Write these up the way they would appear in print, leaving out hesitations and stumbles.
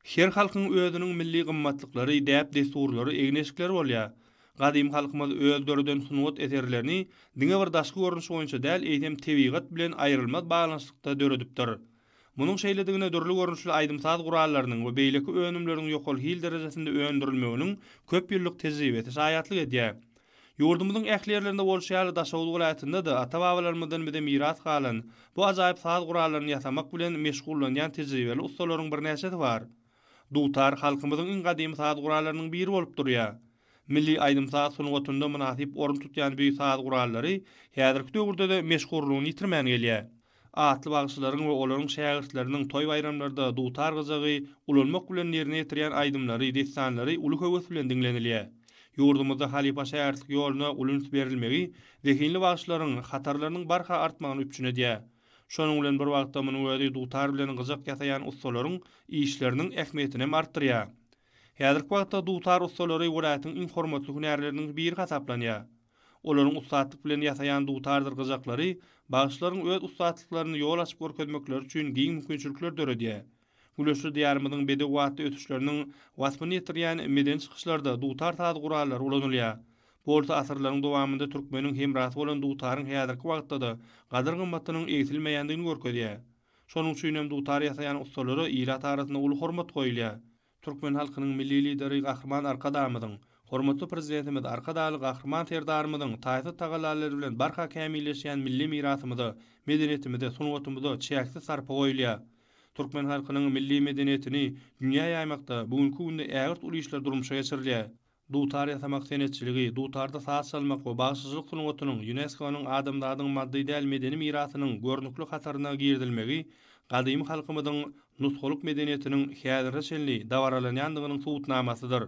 Her halkyň özüniň milli gymmatlyklary, däp-dessurlary, egin-eşikleri bolýar. Gadymy halkymyz öz döreden sungat eserlerini diňe bir daşky görnüş boýunça däl, eýsem tebigat bilen aýrylmaz baglanyşykda döredipdir. Munuň şeýledigine dürli görnüşli aýdym-saz gurallarynyň we beýleki önümleriň ýokary hil derejesinde öndürilmeginiň köp ýyllyk tejribesi şaýatlyk edýär. Ýurdumyzyň ähli ýerlerinde bolşy ýaly, Daşoguz welaýatynda-da ata-babalarymyzdan bize miras galan bu ajaýyp saz gurallaryny ýasamak bilen meşgullanýan tejribeli ussalaryň birnäçesi bar. Dutar halkymyzyň iň gadymy saz gurallarynyň biri bolup durýar. Milli aýdym-saz sungatynda mynasyp orun tutýan bu saz gurallary häzirki döwürde-de meşhurlygyny ýitirmän gelýär. Atly bagşylaryň we olaryň şägirtleriniň toý-baýramlarda dutar-gyjagy ulanmak bilen ýerine ýetirýän aýdymlary, dessanlary uly höwes bilen diňlenilýär. Ýurdumyzda halypa-şägirtlik ýoluna uly üns berilmegi zehinli bagşylaryň hatarlarynyň barha artmagyny üpjün edýär. Şonuň bilen bir wagtda munuň özi dutar bilen gyjak ýasaýan ussalaryň işleriniň ähmiýetini hem artdyrýar. Häzirki wagtda dutar ussalary welaýatyň iň hormatly hünärleriniň biri hasaplanýar. Olaryň ussatlyk bilen ýasaýan dutardyr gyjaklary bagşylaryň öz ussatlyklaryny ýol açyp görkezmekleri üçin giň mümkinçilikler döredýär. Güneşli Diýarymyzyň bedew atly ösüşleriniň waspyny ýetirýän medeni çykyşlarda dutar saz gurallary ulanylýar. Bu bolsa asyrlaryň dowamynda türkmeniň hemrasy bolan dutaryň häzirki wagtda-da gadyr-gymmatynyň egsilmeýändigini görkezýär. Şonuň üçin hem dutar ýasaýan ussalara ilat arasynda uly hormat goýulýar. Türkmen halkynyň Milli Lideri Gahryman Arkadagymyzyň, hormatly Prezidentimiz Arkadagly Gahryman Serdarymyzyň taýsyz tagallalary bilen barha kämilleşýän milli mirasymyza, medeniýetimize, sungatymyza çäksiz sarpa goýulýar. Türkmen halkynyň milli medeniýetini dünýä ýaýmakda bu günki günde ägirt uly işler durmuşa geçirilýär. Dutar ýasamak senetçiligi, dutarda saz çalmak we bagşyçylyk sungatynyň ÝUNESKO-nyň adamzadyň maddy däl medeni mirasynyň görnükli hataryna girizilmegi gadymy halkymyzyň nusgalyk medeniýetiniň häzire çenli dabaralanýandygynyň subutnamasydyr.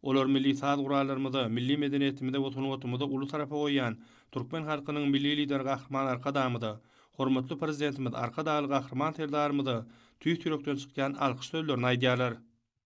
Olar milli saz gurallarymyza, milli medeniýetimize we sungatymyza uly sarpa goýýan türkmen halkynyň Milli Lideri Gahryman Arkadagymyza, hormatly Prezidentimiz Arkadagly Gahryman Serdarymyza tüýs ýürekden çykýan alkyş sözlerini aýdýarlar.